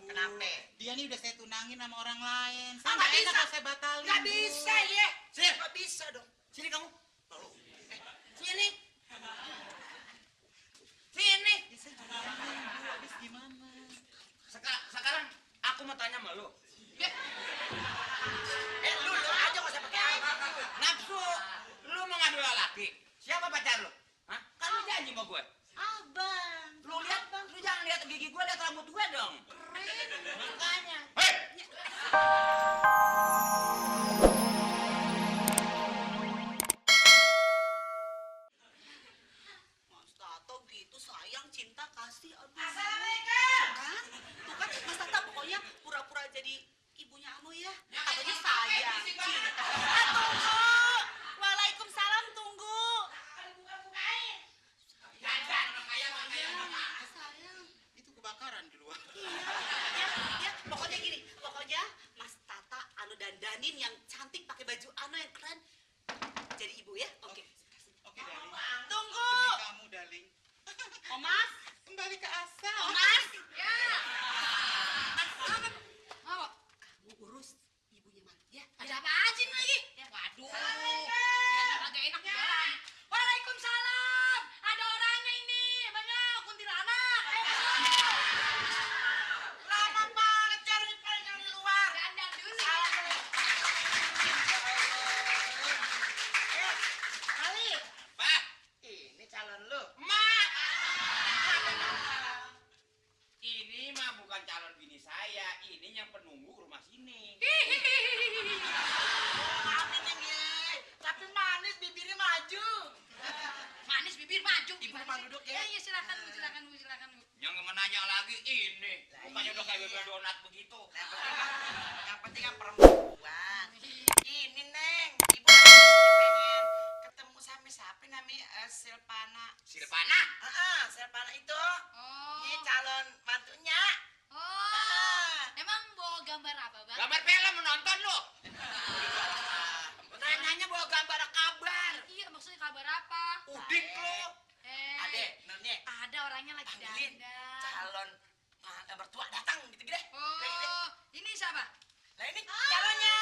Kenapa? Dia nih udah saya tunangin sama orang lain. Ah, Saya nggak nggak enak bisa. kalau saya batalin. Nggak Bu. bisa ya. Sini. Nggak bisa dong. Sini kamu. Lalu. Sini. Sini. Ya, saya juga bingung, Bu. Habis gimana? Sekarang aku mau tanya sama lu. Lu aja nggak usah pakai air. Nafsu lu mau ngambil laki. Siapa pacar lu? Hah? Kan lu janji sama gue. Abang. Lu lihat, lu jangan lihat gigi gue, lihat rambut gue dong. Keren. Makanya. Hei! Mas Tato gitu sayang, cinta, kasih. Aduh. Assalamualaikum. Kan? Tuh kan Mas Tato pokoknya pura-pura jadi ibunya Anu ya. Ya, Katanya emang sayang, apa sih, Bang? cinta. Tunggu. Waalaikumsalam, tunggu. Jajan, orang kaya, orang kaya. Sayang. Itu kebakaran di luar. Ya, pokoknya gini, pokoknya Mas Tata Anu dandanin yang cantik pakai baju Anu yang keren. Jadi ibu ya? Oke. Oke, Darling. Tunggu. Demi kamu, Darling. Omas. Kembali ke asal. Omas. Ya. Mau kamu urus ibunya Mal ya? Ada apa aja lagi? Ya. Waduh. Agak enak jalan. Waalaikumsalam. Ada orangnya ini. Banyak kuntilanak. Lama banget cari yang di luar. Dandan dulu. Ali, Pak, ini calon lu. Mak. Ini mah bukan calon bini saya, ini yang penunggu rumah sini. Maafin Neng ye, tapi manis bibirnya maju. Manis bibir maju. Ibu mau duduk ya? Iya silakan Bu, silakan Bu, silakan Bu. Yang menanya lagi ini, bukannya udah kayak bebek donat begitu. Yang penting kan perempuan. Ini Neng, ibu pengen ketemu sama siapa namanya Silvana. Silvana? Silvana itu. Ini calon mantunya. Emang bawa gambar apa, Bang? Gambar film menonton lu. Nanyanya bawa gambar kabar. Iya, maksudnya kabar apa? Udik lu. Ade, nonnya Ada orangnya lagi panggilin dandan. calon mertua datang gitu gede. Oh, ini siapa? Nah ini calonnya.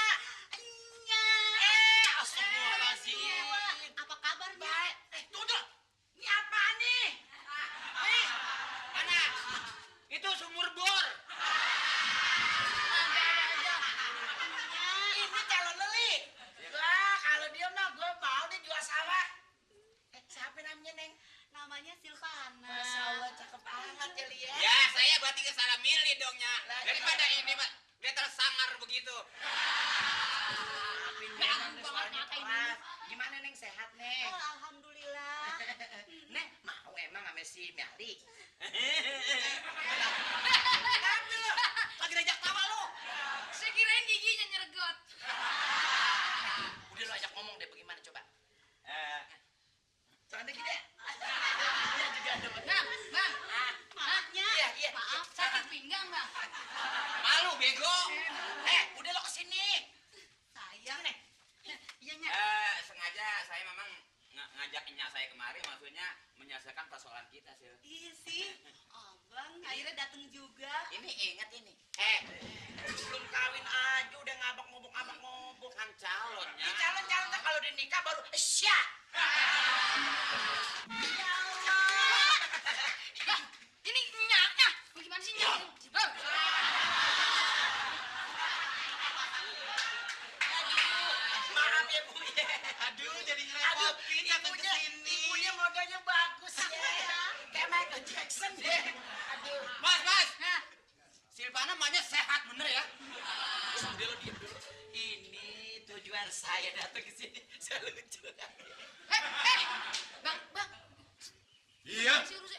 Astagfirullahaladzim. Apa kabarnya? Baik. Tunggu. Ini apa nih? Mana? Itu sumur bor. Ini calon leli. Wah, kalau dia mah gue mau nih jual sawah. Siapa namanya, Neng? Namanya Silvana. Masya Allah, cakep banget ya, Lia. Ya, saya berarti kesalah milih dongnya. Daripada ini mah dia tersangar begitu. Jangan banget ngatain dulu. Gimana, Neng? Sehat, Neng? Alhamdulillah. Neng, mau emang sama si Meli? Lagi diajak tawa lu. Saya kirain giginya nyergot. Udah lo ajak ngomong deh, bagaimana coba? Eh, Soalnya gini. Iya juga ada. Bang, maafnya. Iya. Maaf, sakit pinggang, Bang. malu bego. Udah lo kesini. Sayang. Neng. Iya, Nya. Sengaja saya memang ngajak nyak saya kemari, maksudnya menyelesaikan persoalan kita sih. Iya sih. Abang akhirnya datang juga. Ini ingat ini. Belum kawin aja udah ngabak-ngobok. Kan calonnya. Ini calon-calon tuh kalau udah nikah baru syak. Ya Allah. Lah, ini nyaknya. Bagaimana sih nyak? Oh. Maaf ya, Bu. Aduh, jadi ngerepotin datang ke sini. Ibunya modalnya bagus ya. Kayak Michael Jackson deh. Aduh. Mas. Nah, Silvana mahnya sehat bener ya. Udah lo diem dulu. Ini tujuan saya datang ke sini. Saya lucu. Bang. Iya. Si Rusi.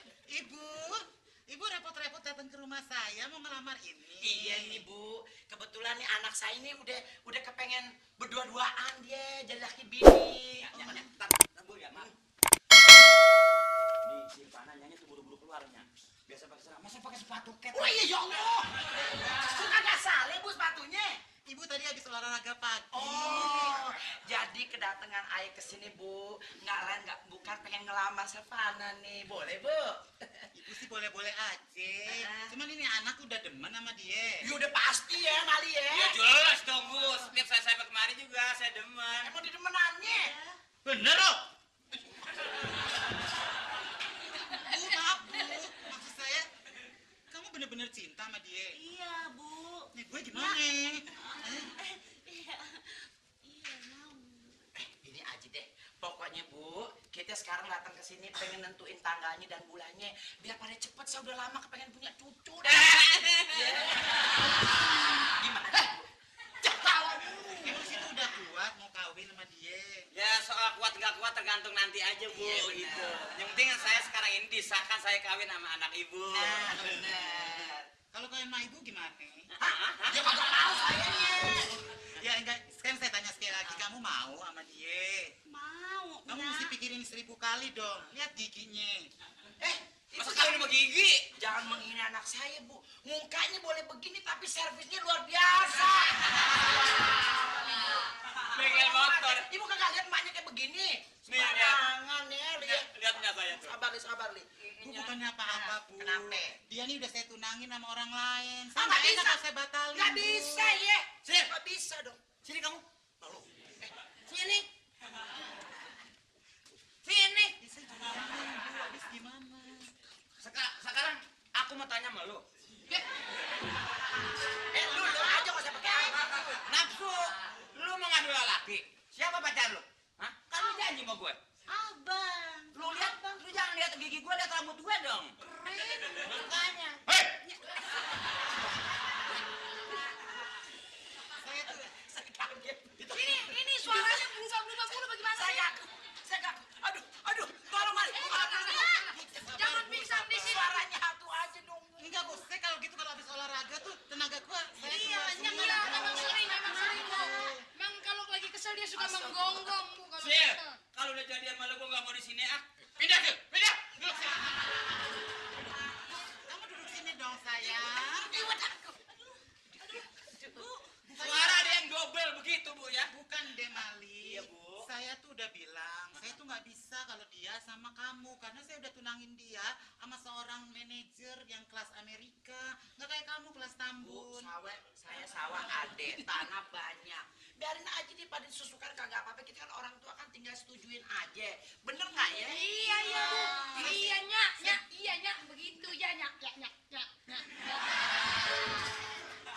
Ibu repot-repot datang ke rumah saya mau ngelamar ini. Iya nih, Bu. Kebetulan nih anak saya ini udah kepengen berdua-duaan dia jadi laki bini. Ntar Bu ya, Mak. Nih Silvana nyanyi tuh buru-buru keluarnya. Biasa pakai seragam, masa pakai sepatu cat. Oh iya ya Allah. Itu kagak salah, Bu, sepatunya. Ibu tadi habis olahraga pagi. Oh, jadi kedatangan ayah ke sini, Bu, bukan pengen ngelamar Silvana nih. Boleh, Bu? Ibu sih boleh-boleh aja. Cuman ini anak udah demen sama dia. Ya udah pasti ya Mali ya. Ya jelas dong Bu, setiap saya kemari juga saya demen. Emang didemenannya. Bener loh. Bu, maaf Bu. Maksud saya, kamu bener-bener cinta sama dia. Iya, Bu. Nih gue gimana? Iya. Iya, mau. Ini aja deh. Pokoknya Bu, kita sekarang datang ke sini pengen nentuin tanggalnya dan bulannya biar pada cepet. Saya udah lama kepengen punya cucu. Gimana Bu? Ketawa dulu. Ibu sih tuh udah kuat mau kawin sama dia. Ya soal kuat nggak kuat tergantung nanti aja Bu. Iya, benar. Gitu. Yang penting saya sekarang ini disahkan saya kawin sama anak Ibu. Nah, bener. Kalau kawin sama ibu gimana? Ya kagak tahu sayanya. Ya enggak, sekarang saya tanya sekali lagi, kamu mau sama dia? Mau. Kamu ya. mesti pikirin 1000 kali dong. Lihat giginya. Masa kawin sama gigi? Jangan menghina anak saya, Bu. Mukanya boleh begini, tapi servisnya luar biasa. Bengkel motor. Ibu kagak lihat emaknya kayak begini. Nih, lihat. Sembarangan ya, lihat. Lihat nggak saya tuh? Sabar, Li. Bu bukannya apa-apa, Bu. Kenapa? Dia nih udah saya tunangin sama orang lain. Saya Ah, nggak nggak enak bisa. kalau saya batalin. Nggak Bu. bisa ya. Sini. Nggak bisa dong. Sini kamu. Sini. Sini. Ya, saya juga bingung, Bu. Habis gimana? Sekarang aku mau tanya sama lu. Lu aja nggak usah pakai. Nafsu, lu mau ngadu laki? Siapa pacar lu? Hah? Kan lu janji sama gue. Abang. Lu lihat, lu jangan lihat gigi gue, lihat rambut gue dong. Keren. Makanya. Hei! Saya tuh Saya kaget. Ini suaranya berubah-ubah mulu bagaimana Saya sih? kaget. Saya kaget. Aduh, tolong Mali. Jangan pingsan di sini. Suaranya satu aja dong. enggak, Bu. Saya kalau gitu kalau habis olahraga tuh tenaga gua saya Iya, keluar semua. iya, memang sering, Bu. Memang kalau lagi kesel dia suka menggonggong, Bu. Kalau Sil, kesel. kalau udah jadian malu gue nggak mau di sini ah. Pindah ke, pindah. Duduk sini. Kamu duduk sini dong, sayang. Suara ada yang double begitu Bu ya. Bukan deh, Mali. Iya, Bu. Saya tuh udah bilang, saya tuh nggak bisa kalau dia sama kamu karena saya udah tunangin dia sama seorang manajer yang kelas Amerika, nggak kayak kamu kelas Bu, Tambun. saya sawah ade, tanah banyak. Biarin aja dia pada susukan kagak apa-apa. Kita kan orang tua kan tinggal setujuin aja. Bener nggak ya? Iya, iya, Bu. Iya, nyak. Begitu ya, nyak.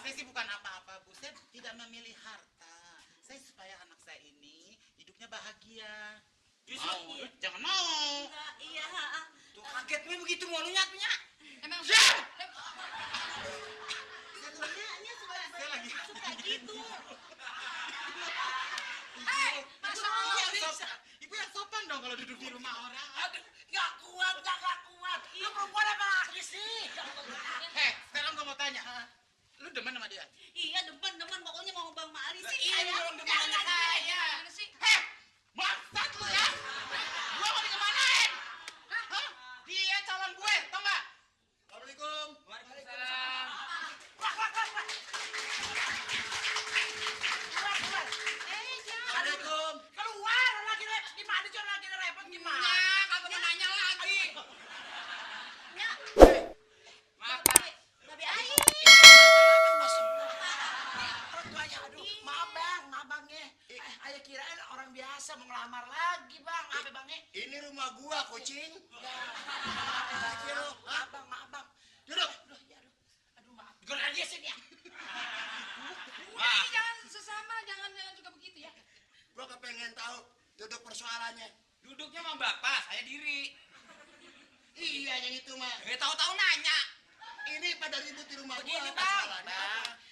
Saya sih bukan apa-apa, Bu. Saya tidak memilih harta. Saya supaya anak saya ini hidupnya bahagia. Mau? Jangan mau. Iya. Tuh kaget gue begitu maunya tuh nya. Emang Saya suka lagi. gitu. Ibu yang sopan dong kalau duduk di rumah orang. Aduh, nggak kuat. Lu perempuan apa laki sih? Sekarang gue mau tanya. Lu demen sama dia? Iya, demen. Pokoknya mau Bang Mali sih. Iya, belum demen sama saya. Gimana sih? Maksud lu ya? Gua mau dikemanain? Hah? Dia calon gue, tau nggak? Assalamualaikum. Waalaikumsalam. Keluar. Assalamualaikum. Keluar, lagi repot. Gimana sih orang lagi repot gimana? Nah, kagak mau nanya lagi. Nyak. Maaf, Pak. Babe Ai. Orang tuanya, aduh, maaf bang ya. Ayah kirain orang biasa mau ngelamar lagi bang. Maaf ya bang ya. Ini rumah gua, kucing. Maaf bang. Duduk. Aduh maaf. Gerak dia sini ya. Udah, jangan sesama, jangan juga begitu ya. Gua kepengen tahu duduk persoalannya. Duduknya sama bapak, saya diri. Iya, yang itu mah. Tahu-tahu nanya. Ini pada ribut di rumah gua. Begini bang,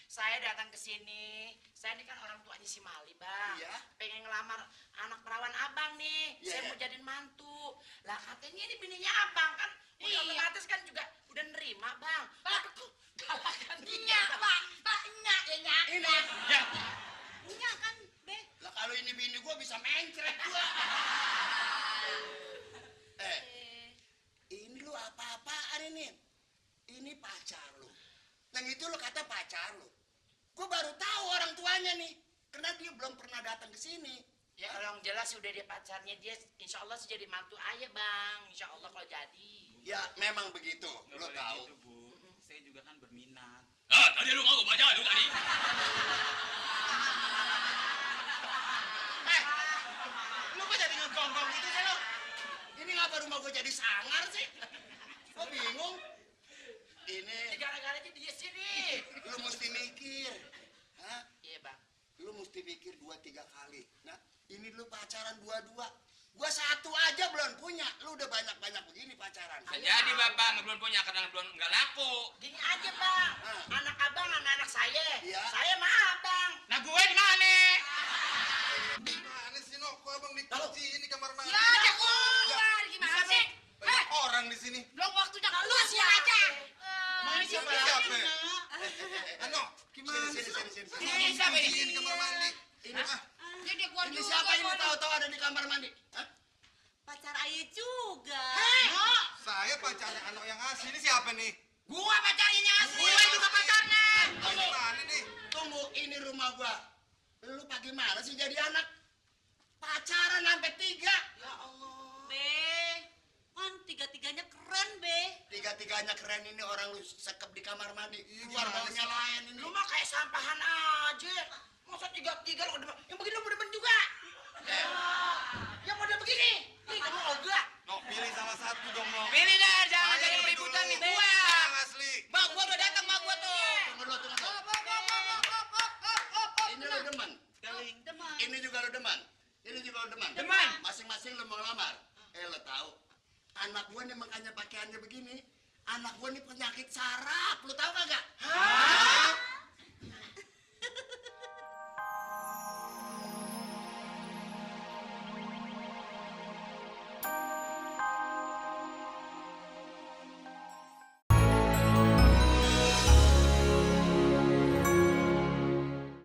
saya datang ke sini. Saya ini kan orang tuanya si Mali bang. Iya. Pengen ngelamar anak perawan abang nih. Iya, Saya iya. mau jadiin mantu. Lah katanya ini bininya abang kan. Udah Iya. otomatis kan juga udah nerima bang. Pak. Tapi kok galakan dia. Nyak, Pak, nyak ya, nyak. Ini. Ya. Nyak kan, Be. Lah kalau ini bini gua bisa mencret gua. Ini lu apa-apaan ini? Ini pacar lu. Yang itu lu kata pacar lu. Gua baru tahu orang tuanya nih. Karena dia belum pernah datang ke sini. Ya kalau yang jelas udah dia pacarnya dia insya Allah sih jadi mantu ayah bang. Insya Allah kalau jadi. Ya memang begitu, Nggak lo boleh tahu. gitu, Bu. Saya juga kan berminat. Ah, tadi lu mau baca lu tadi. Lu kok jadi ngegonggong gitu sih lo? Ini ngapa rumah gue jadi sangar sih? Gue bingung. Ini Gara-garanya dia sini. lu mesti mikir. Hah? Iya, Bang. Lu mesti mikir 2-3 kali. Nah, ini lu pacaran 2-2. Gua 1 aja belum punya. Lu udah banyak-banyak begini pacaran. Jadi bapak belum punya karena belum nggak laku. Gini aja, Bang. Ah. Anak abang, anak saya. Iya. Saya mah abang. Nah gue di mana? Mana sih, Nok? Kok abang dikunci ini kamar mandi? Ya ada keluar gimana sih? Banyak orang di sini. Belum waktunya keluar sih aja. Mau siapa? Siapa? Ano, gimana Sini, sih? sini, sini, sini. Ini siapa ini? Kunci ini kamar mandi. Ini, Dia dia gua ini juga. siapa ini tahu-tahu ada di kamar mandi? Hah? Pacar ayah juga. Saya pacarnya anak yang asli. Ini siapa nih? Gua pacarnya asli. Gue juga pacarnya. Gimana nih? Tunggu, ini rumah gua. Lu bagaimana sih jadi anak? Pacaran sampai 3. Ya Allah. Be, kan tiga-tiganya keren, Be. Tiga-tiganya keren ini orang lu sekep di kamar mandi. Iya, Keluar gimana baunya sih? lain ini. Lu mah kayak sampahan aja. Masa 3-3 lu demen? Yang begini lu demen juga. Yang model begini. Ih, kamu ogah. Nok, pilih salah satu dong, Nok. Pilih dah, jangan Saya jadi ini keributan dulu. nih Saya gua. yang asli. Bang, gua udah datang bang gua tuh. Tunggu dulu, tunggu dulu. Ini lu demen. Demen. Ini juga lu demen. Ini juga lu demen. Demen. Masing-masing lu mau lamar. Lu tahu? Anak gua nih makanya pakaiannya begini. Anak gua nih penyakit saraf. Lu tahu kagak? Hah?